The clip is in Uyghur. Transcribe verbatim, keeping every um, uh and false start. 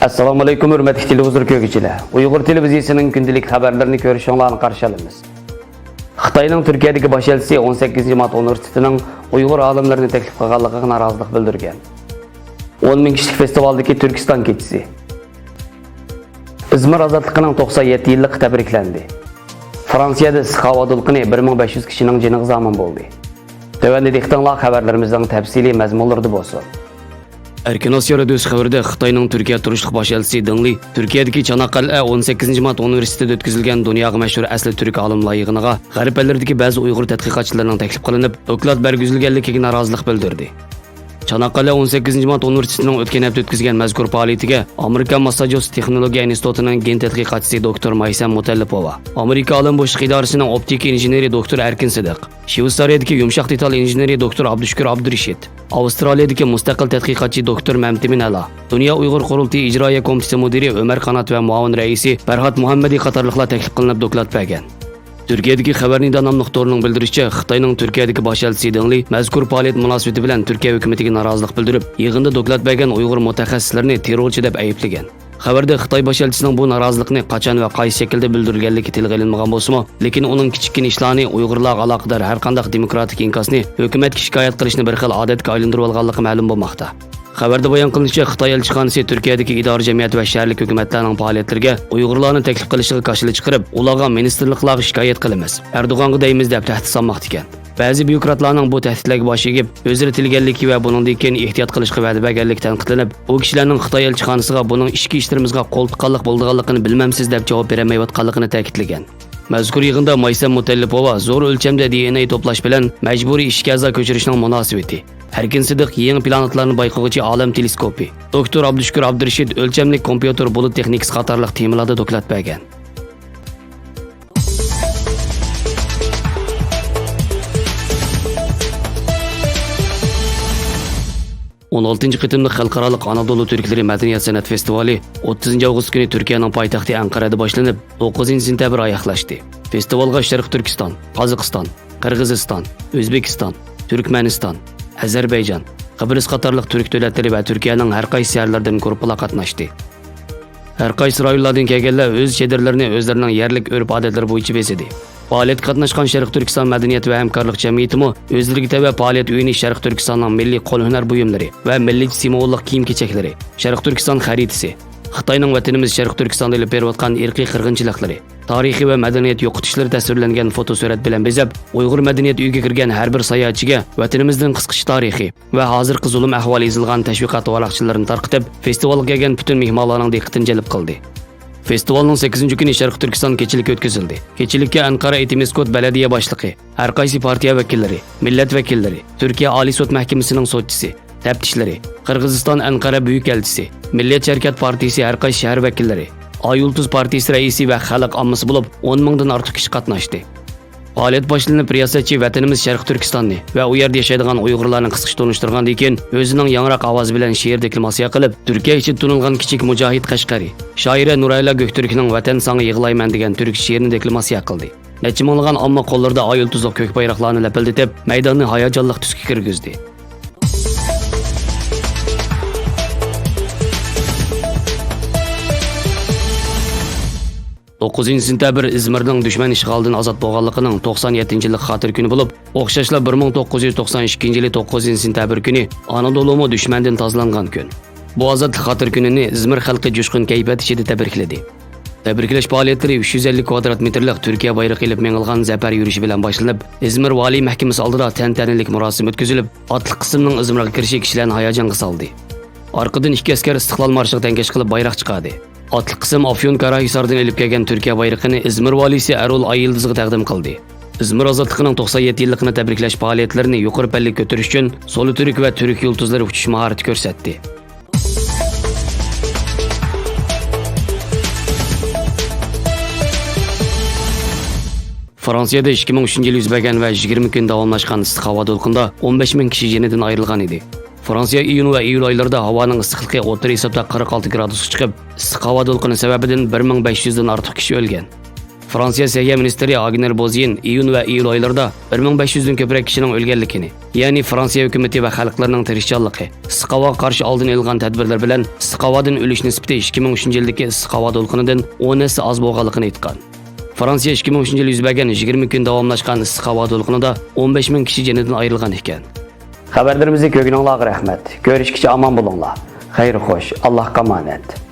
ئەسسالامۇئەلەيكۇم، ھۆرمەتلىك تېلېۋىزور كۆرگۈچىلەر. ئۇيغۇر تېلېۋىزىيىسىنىڭ كۈندىلىك خەۋەرلىرىنى كۆرۈشۈڭلارنى قارشى ئالىمىز. خىتاينىڭ تۈركىيەدىكى باش ئەلچىسى ئون سەككىزىنچى مارت ئۇنىۋېرسىتېتىنىڭ ئۇيغۇر ئالىملىرىنى تەكلىپ قىلغانلىقىغا نارازىلىق بىلدۈرگەن. ئون مىڭ كىشىلىك فېستىۋالدىكى تۈركىستان كېچىسى. ئىزمىر ئازادلىقىنىڭ توقسان يەتتە يىللىقى تەبرىكلەندى. فرانسىيەدە ئىسسىق ھاۋا دولقۇنى بىر مىڭ بەش يۈز كىشىنىڭ جېنىغا زامىن بولدى. تۆۋەندە دىققىتىڭلار خەۋەرلىرىمىزنىڭ تەپسىلىي مەزمۇنلىرىدا بولسۇن. ئەركىن ئاسىيا رادىيوسى خەۋىرىدە خىتاينىڭ تۈركىيە تۇرۇشلۇق باش ئەلچىسى دېڭ لى تۈركىيەدىكى چاناققەلئە ئون سەككىزىنچى مارت ئۇنىۋېرسىتېتىدا ئۆتكۈزۈلگەن دۇنياغا مەشھۇر ئەسلى تۈرك ئالىملار يىغىنىغا غەرب ئەللىرىدىكى بەزى ئۇيغۇر تەتقىقاتچىلىرىنىڭ تەكلىپ قىلىنىپ، دوكلات بەرگۈزۈلگەنلىكىگە نارازىلىق بىلدۈردى. چاناققەلئە ئون سەككىزىنچى مارت ئۇنىۋېرسىتېتىنىڭ ئۆتكەن ھەپتە ئۆتكۈزگەن مەزكۇر پائالىيىتىگە ئامېرىكا ماسساچۇسېتس تېخنولوگىيە ئىنستىتۇتىنىڭ گېن تەتقىقاتچىسى دوكتور مايسەم مۇتەللىپوۋا، ئامېرىكا ئالەم بوشلۇق ئىدارىسىنىڭ ئوپتىكا ئىنژېنېرى دوكتور ئەركىن سىدىق، شۋېتسارىيەدىكى يۇمشاق دېتال ئىنژېنېرى دوكتور ئابدۇشۈكۈر ئابدۇرېشىت، ئاۋسترالىيەدىكى مۇستەقىل تەتقىقاتچى دوكتور مەمتىمىن ئەلا، دۇنيا ئۇيغۇر قۇرۇلتىيى ئىجرائىيە كومىتېتى مۇدىرى ئۆمەر قانات ۋە مۇئاۋىن رەئىسى پەرھات مۇھەممەدى قاتارلىقلار تەكلىپ قىلىنىپ دوكلات بەرگەن. تۈركىيەدىكى خەۋەر نىدا ناملىق تورنىڭ بىلدۈرۈشىچە، خىتاينىڭ تۈركىيەدىكى باش ئەلچىسى دېڭ لى مەزكۇر پائالىيەت مۇناسىۋىتى بىلەن تۈركىيە ھۆكۈمىتىگە نارازىلىق بىلدۈرۈپ، يىغىندا دوكلات بەرگەن ئۇيغۇر مۇتەخەسسىسلىرىنى تېررورچى دەپ ئەيىبلىگەن. خەۋەردە خىتاي باش ئەلچىسىنىڭ بۇ نارازىلىقىنى قاچان ۋە قايسى شەكىلدە بىلدۈرگەنلىكى تىلغا ئېلىنمىغان بولسىمۇ، لېكىن ئۇنىڭ كىچىككىنە ئىشلارنى، ئۇيغۇرلارغا ئالاقىدار ھەرقانداق دېموكراتىك ئىنكاسنى ھۆكۈمەتكە شىكايەت قىلىشنى بىر خىل ئادەتكە ئايلاندۇرۇۋالغانلىقى مەلۇم بولماقتا. خەۋەردە بايان قىلىنىشىچە، خىتاي ئەلچىخانىسى تۈركىيەدىكى ئىدارە، جەمئىيەت ۋە شەھەرلىك ھۆكۈمەتلەرنىڭ پائالىيەتلىرىگە ئۇيغۇرلارنى تەكلىپ قىلىشىغا كاشىلا چىقىرىپ، ئۇلارغا مىنىستىرلىقلارغا شىكايەت قىلىمىز، ئەردوغانغا دەيمىز دەپ تەھدىت سالماقتا ئىكەن. بەزى بيۇروكراتلارنىڭ بۇ تەھدىتلەرگە باشى ئېگىپ، ئۆزرە تىلىگەنلىكى ۋە بۇنىڭدىن كېيىن ئېھتىيات قىلىشقا ۋەدە بەرگەنلىكى تەنقىدلىنىپ، ئۇ كىشىلەرنىڭ خىتاي ئەلچىخانىسىغا بۇنىڭ ئىچكى ئىشلىرىمىزغا قول تۇتقانلىق بولىدىغانلىقىنى بىلمەمسىز دەپ جاۋاب بېرەلمەيۋاتقانلىقىنى تەكىتلىگەن. مەزكۇر يىغىندا مايسەم مۇتەللىپوۋا زور ئۆلچەمدە دى ئېن ئەي توپلاش بىلەن مەجبۇرىي ئىشكە ئەزا كۆچۈرۈشنىڭ مۇناسىۋىتى، ئەركىن سىدىق يېڭى پلانېتىلارنى بايقىغۇچى ئالەم تېلېسكوپى، دوكتور ئابدۇشۈكۈر ئابدۇرېشىت ئۆلچەملىك كومپيۇتېر بۇلۇت تېخنىكىسى قاتارلىق تېمىلاردا دوكلات بەرگەن. ئون ئالتىنچى قېتىملىق خەلقئارالىق ئانادولۇ تۈركلىرى مەدەنىيەت سەنئەت فېستىۋالى ئوتتۇزىنچى ئاۋغۇست كۈنى تۈركىيەنىڭ پايتەختى ئەنقەرەدە باشلىنىپ، توققۇزىنچى سېنتەبىر ئاياغلاشتى. فېستىۋالغا شەرقىي تۈركىستان، قازاقىستان، قىرغىزىستان، ئۆزبېكىستان، تۈركمەنىستان، ئەزەربەيجان، قىبرىس قاتارلىق تۈرك دۆلەتلىرى ۋە تۈركىيەنىڭ ھەر قايسى شەھەرلىرىدىن گۇرۇپپىلار قاتناشتى. ھەر قايسى رايونلاردىن كەلگەنلەر ئۆز چېدىرلىرىنى ئۆزلىرىنىڭ يەرلىك ئۆرپ-ئادەتلىرى بويىچە بېزىدى. پائالىيەتكە قاتناشقان شەرقىي تۈركىستان مەدەنىيەت ۋە ھەمكارلىق جەمئىيىتىمۇ ئۆزلىرىگە تەۋە پائالىيەت ئۆيىنى شەرقىي تۈركىستاننىڭ مىللىي قول ھۈنەر بۇيۇملىرى ۋە مىللىيچە سىمۋوللۇق كىيىم-كېچەكلىرى، شەرقىي تۈركىستان خەرىتىسى، خىتاينىڭ ۋەتىنىمىز شەرقىي تۈركىستاندا ئېلىپ بېرىۋاتقان ئىرقىي قىرغىنچىلىقلىرى، تارىخى ۋە مەدەنىيەت يوقىتىشلىرى تەسۋىرلەنگەن فوتو سۈرەت بىلەن بېزەپ، ئۇيغۇر مەدەنىيەت ئۆيىگە كىرگەن ھەر بىر ساياھەتچىگە ۋەتىنىمىزنىڭ قىسقىچە تارىخى ۋە ھازىرقى زۇلۇم ئەھۋالى يېزىلغان تەشۋىقات ۋاراقچىلىرىنى تارقىتىپ، فېستىۋالغا كەلگەن پۈتۈن مېھمانلارنىڭ دىققىتىنى جەلپ قىلدى. فېستىۋالنىڭ سەككىزىنچى كۈنى شەرقىي تۈركىستان كېچىلىكى ئۆتكۈزۈلدى. كېچىلىككە ئەنقەرە ئېتىمېسكوت بەلەدىيە باشلىقى، ھەر قايسى پارتىيە ۋەكىللىرى، مىللەت ۋەكىللىرى، تۈركىيە ئالىي سوت مەھكىمىسىنىڭ سوتچىسى، تەپتىشلىرى، قىرغىزىستان ئەنقەرە بۈيۈك ئەلچىسى، مىللەتچى ھەرىكەت پارتىيىسى ھەر قايسى شەھەر ۋەكىللىرى، ئاي يۇلتۇز پارتىيىسى رەئىسى ۋە خەلق ئاممىسى بولۇپ ئون مىڭدىن ئارتۇق كىشى قاتناشتى. پائالىيەت باشلىنىپ، رىياسەتچى ۋەتىنىمىز شەرقىي تۈركىستاننى ۋە ئۇ يەردە ياشايدىغان ئۇيغۇرلارنى قىسقىچە تونۇشتۇرغاندىن كېيىن، ئۆزىنىڭ ياڭراق ئاۋازى بىلەن شېئىر دېكلاماتسىيە قىلىپ، تۈركىيە ئىچىدە تونۇلغان كىچىك مۇجاھىد قەشقەرى، شائىرە نۇرەيلا گۆكتۈركنىڭ ۋەتەن ساڭا يىغلايمەن دېگەن تۈركچە شېئىرىنى دېكلاماتسىيە قىلدى. نەچچە مىڭلىغان ئامما قوللىرىدا ئاي يۇلتۇزلۇق كۆك بايراقلارنى لەپىلدىتىپ، مەيداننى ھاياجانلىق تۈسكە كىرگۈزدى. توققۇزىنچى سېنتەبىر ئىزمىرنىڭ دۈشمەن ئىشغالىدىن ئازاد بولغانلىقىنىڭ توقسان يەتتىنچى يىللىق خاتىرە كۈنى بولۇپ، ئوخشاشلا بىر مىڭ توققۇز يۈز توقسان ئىككىنچى يىلى توققۇزىنچى سېنتەبىر كۈنى ئانادولۇمۇ دۈشمەندىن تازىلانغان كۈن. بۇ ئازادلىق خاتىرە كۈنىنى ئىزمىر خەلقى جۇشقۇن كەيپىيات ئىچىدە تەبرىكلىدى. تەبرىكلەش پائالىيەتلىرى ئۈچ يۈز ئەللىك كۋادرات مېتىرلىق تۈركىيە بايرىقى ئېلىپ مېڭىلغان زەپەر يۈرۈشى بىلەن باشلىنىپ، ئىزمىر ۋالىي مەھكىمىسى ئالدىدا تەنتەنىلىك مۇراسىم ئۆتكۈزۈلۈپ، ئاتلىق قىسىمنىڭ ئىزمىرغا كىرىشى كىشىلەرنى ھاياجانغا سالدى. ئارقىدىن ئىككى ئەسكەر ئىستىقلال مارشىغا تەڭكەش قىلىپ بايراق چىقاردى. ئاتلىق قىسىم ئافيون كاراھىساردىن ئېلىپ كەلگەن تۈركىيە بايرىقىنى ئىزمىر ۋالىيسى ئەرول ئاي يىلدىزغا تەقدىم قىلدى. ئىزمىر ئازادلىقىنىڭ توقسان يەتتە يىللىقىنى تەبرىكلەش پائالىيەتلىرىنى يۇقىرى پەللىگە كۆتۈرۈش ئۈچۈن سولى تۈرك ۋە تۈرك يۇلتۇزلىرى ئۇچۇش ماھارىتى كۆرسەتتى. فرانسىيەدە ئىككى مىڭ ئۈچىنچى يىلى يۈز بەرگەن ۋە يىگىرمە كۈن داۋاملاشقان ئىسسىق ھاۋا دولقۇنىدا ئون بەش مىڭ كىشى جېنىدىن ئايرىلغان ئىدى. فرانسىيە ئىيۇن ۋە ئىيۇل ئايلىرىدا ھاۋانىڭ ئىسسىقلىقى ئوتتۇرا ھېسابتا قىرىق ئالتە گرادۇسقا چىقىپ، ئىسسىق ھاۋا دولقۇنى سەۋەبىدىن بىر مىڭ بەش يۈزدىن ئارتۇق كىشى ئۆلگەن. فرانسىيە سەھىيە مىنىستىرى ئاگنېر بوزيېن ئىيۇن ۋە ئىيۇل ئايلىرىدا بىر مىڭ بەش يۈزدىن كۆپرەك كىشىنىڭ ئۆلگەنلىكىنى، يەنى فرانسىيە ھۆكۈمىتى ۋە خەلقلىرىنىڭ تىرىشچانلىقى، ئىسسىق ھاۋاغا قارشى ئالدىن ئېلىنغان تەدبىرلەر بىلەن ئىسسىق ھاۋادىن ئۆلۈش نىسبىتى ئىككى مىڭ ئۈچىنچى يىلدىكى ئىسسىق ھاۋا دولقۇنىدىن ئون ھەسسە ئاز بولغانلىقىنى ئېيتقان. فرانسىيە ئىككى مىڭ ئۈچىنچى يىل يۈز بەرگەن يىگىرمە كۈن داۋاملاشقان ئىسسىق ھاۋا دولقۇنىدا ئون بەش مىڭ كىشى جېنىدىن ئايرىلغان ئىكەن. خەۋەرلىرىمىزنى كۆرگىنىڭلارغا رەھمەت. كۆرۈشكىچە ئامان بولۇڭلار. خەير خوش، ئاللاھقا ئامانەت.